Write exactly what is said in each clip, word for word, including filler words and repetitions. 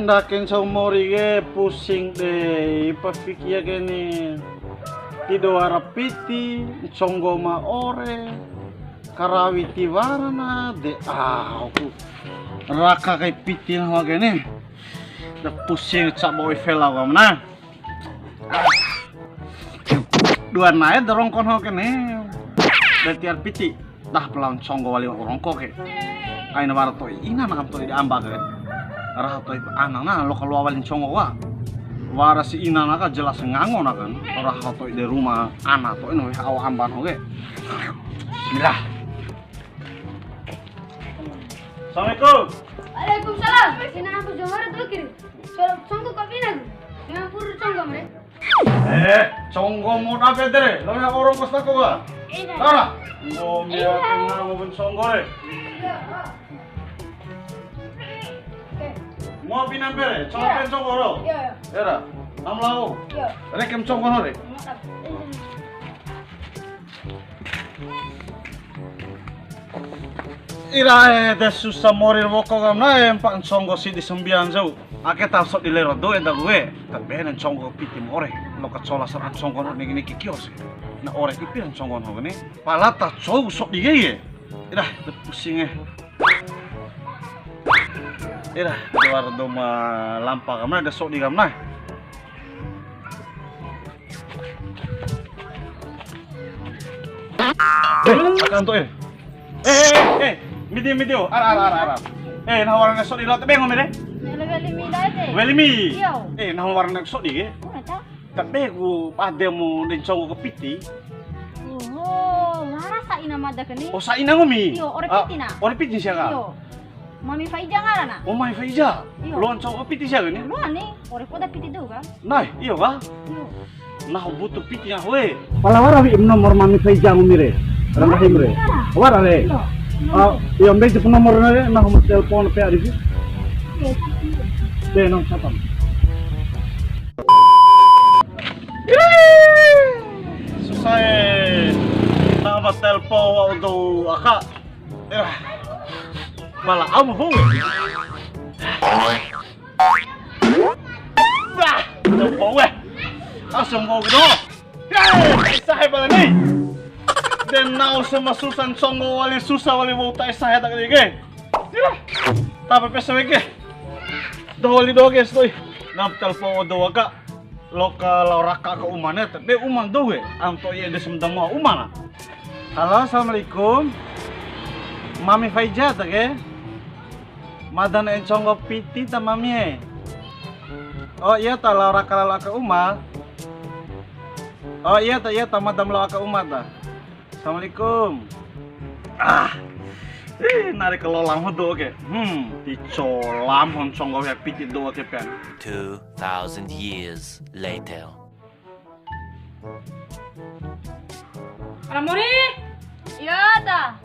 Ndake ncau mori ke pusing dei, pa fiki ake ni. Tido wara piti, nconggo ma ore, karawi tiwara na de au ku. Raka kai piti nahu ake ni. Da pusing cabo oi fela kamna. Dua na'e da rongko nahu ake ni. Da tiwara piti. Dah, pala nconggo wali rongko ke. Aina wara to'i ina na to'i di amba ke. Raho to'i ana na loa kalua wali nconggo wa. Wara si ina na ka jelas ngango na kan. Raho to'i de ruma ana to'i no awa amba no ke. Bismillah. Assalamualaikum. Waalaikumsalam. Ina aku Johor tu kiri. Solo nconggo ko pina ku. Memang puru nconggo mre. Eh, nconggo mo dape tere. Lo ya oro kos tako ga? Ina. Ara. Ngo mia kena mo ben nconggo re. Iya. Oke. Mo pina pere, nconggo Iya. pen nconggo ro. Iya, iya. Era. Nam lao. Iya. Rekem nconggo no re. Maaf. Ira e, de susa mori woko kamna e, mpa nconggo sidi sambia ncau. Ake ta sodi lero dou eda gue. Tabe na nconggo piti more. Loa kacola sara nconggo no niki niki kios. Na ore ipi nconggo no ni. Pala ta cou sodi ke ye. Ira, de pusing e. Ira, luar doma lampa kamna, de sodi kamna. Eh, aka anto e. Eh, eh, eh, eh, midi, midi, oh. Ara, ara, ara, ara. Eh, nahu wara ne'e sodi lao, tabe ngomi re? Ne'e weli mi lao ede. Weli mi? Iyo. Eh, nahu wara ne'e sodi ke? Oh, eta. Tabe ku bade mu de nconggo ke piti. Oh, wara sa ina mada ke ni. Oh, sa ina ngomi? Iyo, ore Ah, piti na. Ore piti sia ka? Iyo. Mami Faiza ngarana. Oh, Mami Faiza. Iyo. Loa nconggo piti sia ke ni? Loa ni, ore poda piti dou ka. Nai, iyo ka? Iyo. Nahu butu piti nahu e. Pala wara wi'i nomor Mami Faiza ngomi re. Rang Rahim re. Wara. Wara re. Iyo. Ah, iyo, mbei japu nomor na re, nahu ma telpon pe ari. Iyo. Be, nang sapa? Susah e. Nahu ma telpon wa udo aka. Eh, pala au mu. Bah, sempo weh. Ah, sempo gitu. Eh, sahe pala ni. De nahu sama susah nconggo wali susah wali wa'u ta'i sahe ta ke. Tapi pesa weke. Doho wali doho ke sato'i. Nam telpon doho aka. Loa ka lao raka aka uma na, tabe uma dou e, anto iya de semdama uma na. Halo, assalamualaikum. Mami Faiza ta ke? Mada ne'e nconggo piti ta Mami e? Oh iya ta, lao raka lalo aka uma. Oh iya ta, iya ta, mada ma lao aka uma ta. Assalamualaikum. Ah, eh, nari kalola ho dou ke. Hmm, ti cola ho nconggo wea piti dou ke pen. Two thousand years later. Ara mori? Iya ta.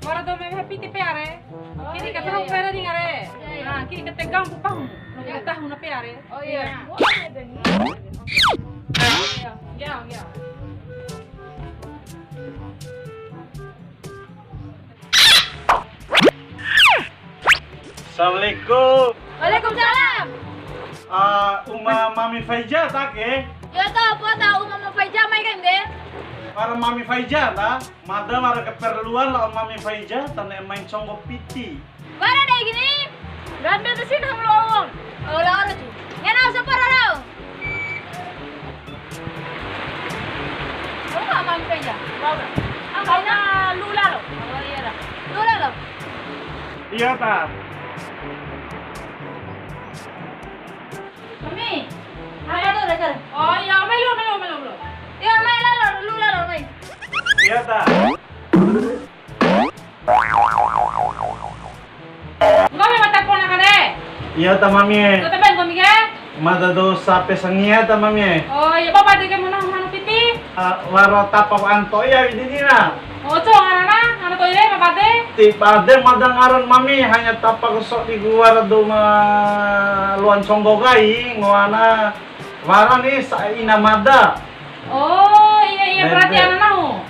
Wara dou ma wea piti pe are. Oh, kiri ka iya, terang iya. Pere di ngare. Iya, iya. Nah, kiri ka tegang pupang. Iya. Tahu na pe are. Oh iya. Iya. Wah, ada nih. Iya, iya, iya. Assalamualaikum. Waalaikumsalam. Ah, uma Mami Faiza ta ke? Iya ta, apa ta uma Mami Faiza mai kan de? Para Mami Faiza ta, mada wara keperluan lao Mami Faiza ta ne'e mai nconggo piti. Bara dei gini. Ganda tu sih nahu loa. Oh, loa tu. Ngena sapa rau? Oh, nggak mampir ya. Loa. Angkanya lula lo. Oh iya lah. Lula lo. Iya ta. Mami. Apa tu dasar? Oh iya, melu, melu, melu, melu. Iya, mai lalo, lula lo, mai. Iya ta. Nggomi ma telpon aka re? Iya ta Mami e. Tabe nggomi ke? Mada dou sape sangia ta Mami e. Oh iya, bade ke mena hanu piti? Ah, wara tapa ku anto iya widi dina. Oh, co ngarana, anu to'i re, ma bade? Ti bade mada ngaran Mami, hanya tapa ku sodi ku wara dou ma loa nconggo kai, ngoana wara ni sa ina mada. Oh, iya, iya, berarti ana nahu.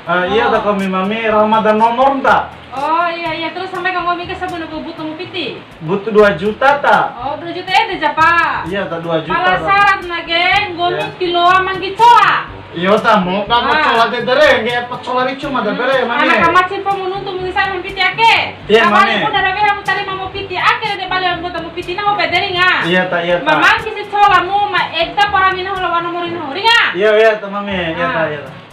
Ah, iya ta kami Mami, raho mada nomor ta? Oh, iya, iya, terus sampai ke Nggomi ke sabune ku butuh mu piti? Butuh dua juta ta? Oh, dua juta ede japa. Iya ta, dua juta. Pala ta. Syarat na ke, nggomi tiloa manggi cola. Iyo ta, mo ka cola te dere, ngge pa cola ricu mada bere, mane. Ana ka macin pa mu nuntu mu ngisana piti ake. Iya, mane. Pala mu dara wea mu tali ma mu piti ake, de bale mu ta mu piti na ho bederinga. Iya ta, iya ta. Mamang kisi cola mu, ma eda para mina hola wana mori na horinga. Iya, iya ta, mame. Iya ta, iya ta.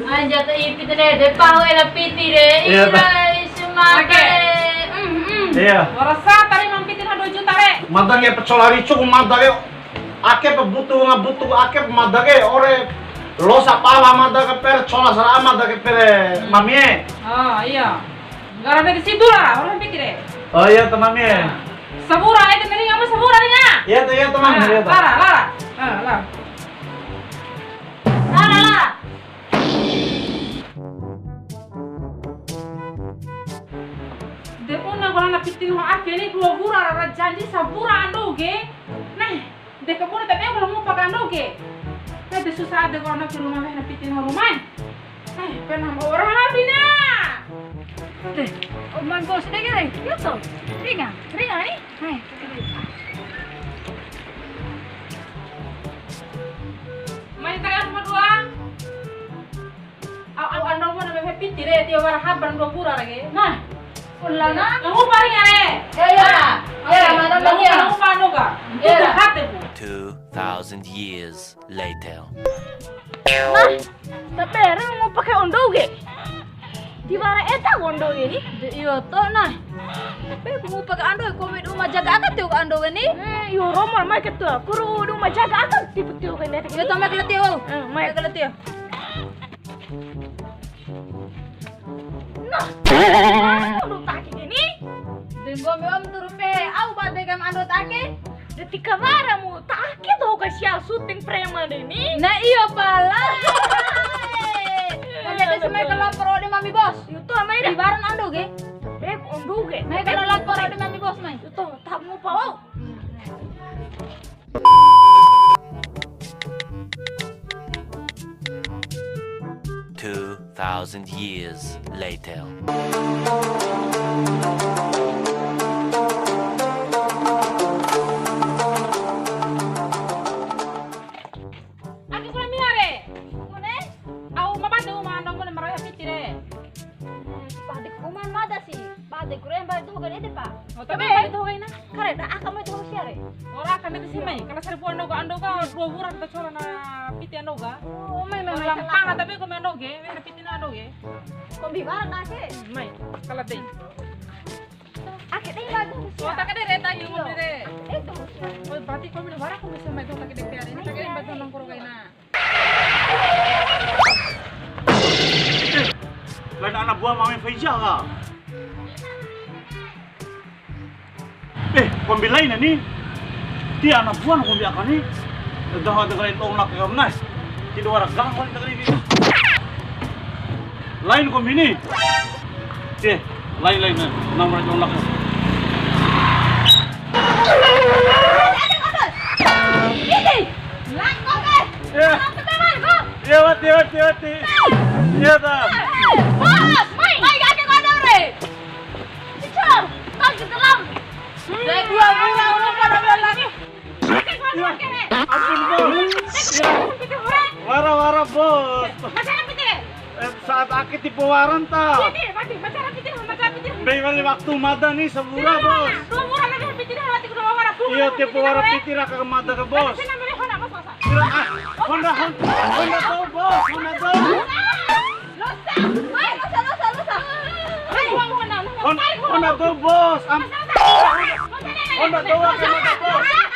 Anja ta ipi tene de pahu ela piti re. Iya, ta. Ira, isi mata. Oke. Mm, mm. Iya. Warasa tadi mampiti na dua juta re. Mada nge pecola ricu mada ke. Ake pe butu, nga butu ake pe mada ke, ore losa pala mada ke pere, cola sara mada ke pere, mamie. Oh, iya. Nggara de situ lah, orang pikir deh. Oh, iya, ta, mamie. Nah. Sabura, itu dari kamu sabura nih, ya? Iya, ta, iya, ta, mam, iya, ta. Lara, lara. Ah, lara. Lara, lara. De una kala na piti nahu ake ni dua wura ra janji sabura ando ke. Nah, de kabune tapi aku mau pakai ando ke. Nah, de susah de kalau na ke rumah weh na piti nahu rumah. Eh, pernah mau orang habis na. De, oman bos de gere, yo to. Ringa, ringa ni. Hai. Mai kaya rumah dua. Au, au, ando mo na piti re, tio wara haban dua pura lagi. Nah, ulana. Nunggu paling are. Ya, ya. Nah, ya, mana nunggu, lagi ya? Nunggu pano ka? Ya. Itu hati, Bu. Two thousand years later. Nah, tapi orang mau pakai ondo ge. Di wara eta ondo ini? De, iyo to, nah. Tapi aku mau pakai ando, komi duma jaga aka tio ando ini. Eh, iyo, romo mai ketua. Kuru duma jaga aka tipu tio ke nete. Iyo to, mai kala tio. Eh, mai kala tio. Nah, udah taki gini. Denggo me om turupe, au bade kam ando take. Detika wara mu take to ka sia syuting preman deni. Nah, iyo pala. Kan jadi semai ke lapor ode mami bos. Yuto mai dah. Di baran ando ge. Beb ondo ge. Mai ke lapor ode mami bos mai. Yuto tak mau pau. Two thousand years later. Ake kula miha re. Kone? Au ma bade uma ando kone marawi piti re. Bade kuman mada si. Bade kure yang bade tuh kan ede, Pak. Oh, tapi bade tuh kaina. Kare, dah aka mai tuh siare. Ora aka mai tuh si mai. Kalau seribu ando ka, ando ka dua bulan kita cola na piti ando ka. Oh, mai, mai, mai, lampang, tapi kau mai ando ge, mai piti na ando ge. Kombi barang ake. Mai, kalau deh. Ake deh bagus. Oh, tak ada reta yang mau deh. Itu. Oh, berarti kau mai wara kau bisa mai tuh tak ada piara ini, tak ada yang bantu nongkrong kaina. Eh, lain ana bua mame Faiza ka? Eh, kombi lain ni. Ti ana bua na kombi aka ni. Dah ada kali tolak ya, Mas. Tidak ada gang kali tadi ni. Lain kombi ni. Oke, lain, lain, lain. Nomor tolak. Ini, langkau, guys. Ya. Langkau, teman, kok. Ya, mati, mati, mati. Ya, ta. Bos, mai, mai, kaki kau ada, Bre. Cicor, kau di dalam. Dari dua bulan, lu pada bulan lagi. Ampun, Bos. Wara, wara, Bos. Eh, saat ake tipu waran ta. Mbei wali waktu mada ni sabura, Bos. Iyo, tipu wara piti raka mada ka, Bos. Ira, ah, Honda, Hon-, Honda tuh, Bos, Honda tuh. Losa. Woi, losa, losa, losa. Woi, uang Honda, Honda. Hon-, Honda tuh, Bos. Am-, Honda tuh, Honda tuh, Bos.